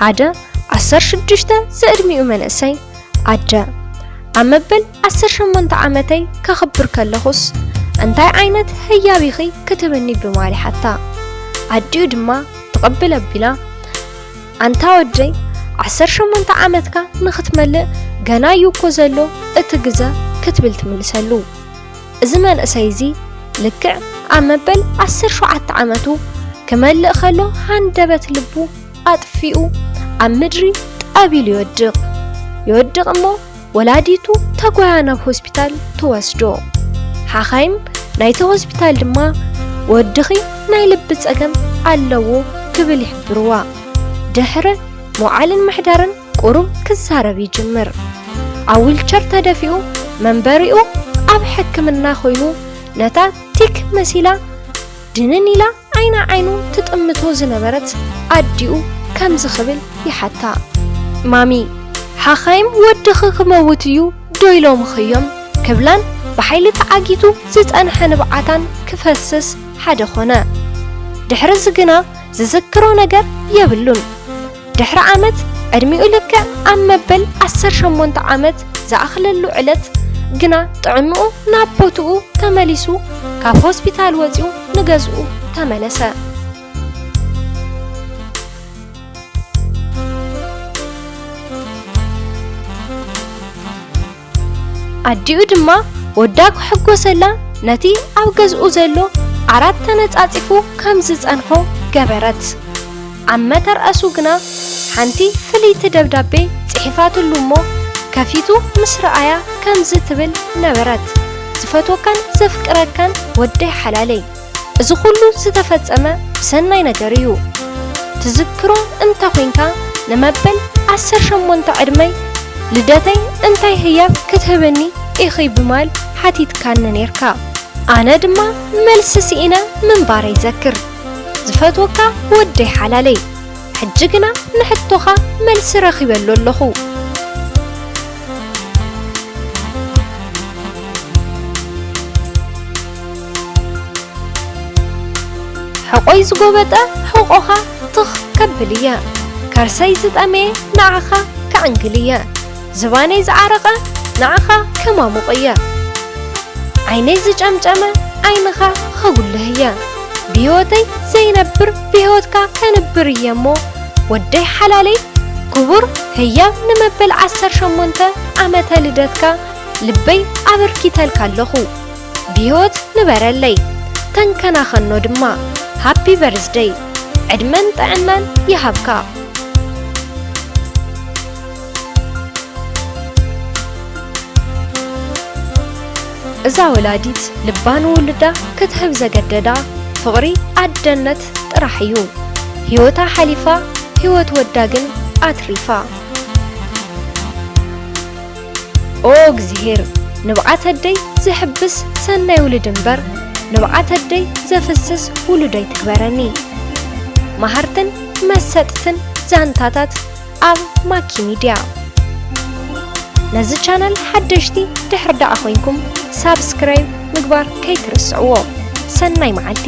ሓደ ዓሰርተ ሽዱሽተ ዝዕድሚኡ መንእሰይ ኣደ፣ ኣብ መበል ዓሰርተ ሸሞንተ ዓመተይ ከኽብር ከለኹስ እንታይ ዓይነት ህያብ ኢኺ ክትህብኒ? ብምባል ይሓታ። ኣዲኡ ድማ ትቕብል ኣቢላ፣ ኣንታ ወደይ፣ ዓሰርተ ሸሞንተ ዓመትካ ንኽትመልእ ገና እዩ እኮ ዘሎ እቲ ግዘ ክትብል ትምልሰሉ። እዚ መንእሰይ እዚ ልክዕ ኣብ መበል ዓሰርተ ሸውዓተ ዓመቱ ክመልእ ከሎ ሃንደበት ልቡ ኣጥፊኡ ኣብ ምድሪ ጠብ ኢሉ ይወድቕ። ይወድቕ እሞ ወላዲቱ ተጓያ ናብ ሆስፒታል ትወስዶ። ሓኻይም ናይቲ ሆስፒታል ድማ ወድኺ ናይ ልቢ ጸገም ኣለዎ ክብል ይሕብርዋ። ድሕሪ መውዓልን ምሕዳርን ቁሩብ ክዛረብ ይጅምር። ኣብ ዊልቸር ተደፊኡ መንበሪኡ ኣብ ሕክምና ኮይኑ ነታ ቲክ መሲላ ድንን ኢላ ዓይና ዓይኑ ትጥምቶ ዝነበረት ኣዲኡ ከምዚ ክብል ይሓታ። ማሚ፣ ሓኻይም ወድኺ ክመውት እዩ ዶ ኢሎምኺ እዮም? ክብላን ብሓይሊ ተዓጊቱ ዝጸንሐ ንብዓታን ክፈስስ ሓደ ኾነ። ድሕሪ እዚ ግና ዝዝክሮ ነገር የብሉን። ድሕሪ ዓመት ዕድሚኡ ልክዕ ኣብ መበል ዓሰርተ ሸሞንተ ዓመት ዝኣኽለሉ ዕለት ግና ጥዕንኡ ናብ ቦትኡ ተመሊሱ ካብ ሆስፒታል ወጺኡ ንገዝኡ ተመለሰ። ኣዲኡ ድማ ወዳ ክሕጎሰላ ነቲ ኣብ ገዝኡ ዘሎ ዓራት ተነጻጺፉ ከም ዝጸንሖ ገበረት። ኣብ መተርኣሱ ግና ሓንቲ ፍልይቲ ደብዳቤ ጽሒፋትሉ እሞ ከፊቱ ምስ ረኣያ ከምዚ ትብል ነበረት፣ ዝፈትወካን ዘፍቅረካን ወደይ ሓላለይ፣ እዚ ኩሉ ዝተፈጸመ ብሰናይ ነገር እዩ። ትዝክሮ እንተ ኾይንካ ንመበል ዓሰርተ ሸሞንተ ዕድመይ ልደተይ እንታይ ህያብ ክትህበኒ ኢኺ ብማል ሓቲትካኒ ኔርካ። ኣነ ድማ መልሲ ስኢነ ምንባረይ ዘክር። ዝፈትወካ ወደይ ሓላለይ፣ ሕጂ ግና ንሕቶኻ መልሲ ረኺበሉ ኣለኹ። ሕቆይ ዝጎበጠ ሕቆኻ ትኽ ከብል እየ። ከርሰይ ዝጠመየ ንዓኻ ከዕንግል እየ። ዝባነይ ዝዓረቐ ንዓኻ ከማሙቕ እየ። ዓይነይ ዝጨምጨመ ዓይንኻ ኸጉልህ እየ። ብህይወተይ ዘይነብር ብህይወትካ ከንብር እየ እሞ፣ ወደይ ሓላለይ ክቡር ህያብ ንመበል ዓሰርተ ሸሞንተ ዓመተ ልደትካ ልበይ ኣበርኪተልካ ኣለኹ። ብህይወት ንበረለይ፣ ተንከናኸኖ ድማ። ሃፒ በርዝደይ፣ ዕድመን ጥዕናን ይሃብካ። እዛ ወላዲት ልባ ንውሉዳ ክትህብ ዘገደዳ ፍቕሪ ኣደነት ጥራሕ እዩ። ህይወታ ሓሊፋ፣ ህይወት ወዳ ግን ኣትሪፋ። ኦ እግዚኣብሔር፣ ንብዓት ኣደይ ዝሕብስ ሰናይ ውሉድ እምበር፣ ንብዓት ኣደይ ዘፍስስ ውሉድ ኣይትግበረኒ። መሃርትን መሰጥትን ዛንታታት ኣብ ማኪ ሚድያ። ነዚ ቻነል ሓደሽቲ ድሕር ደኣ ኮይንኩም ሳብስክራይብ ምግባር ከይትርስዕዎ። ሰናይ መዓልቲ።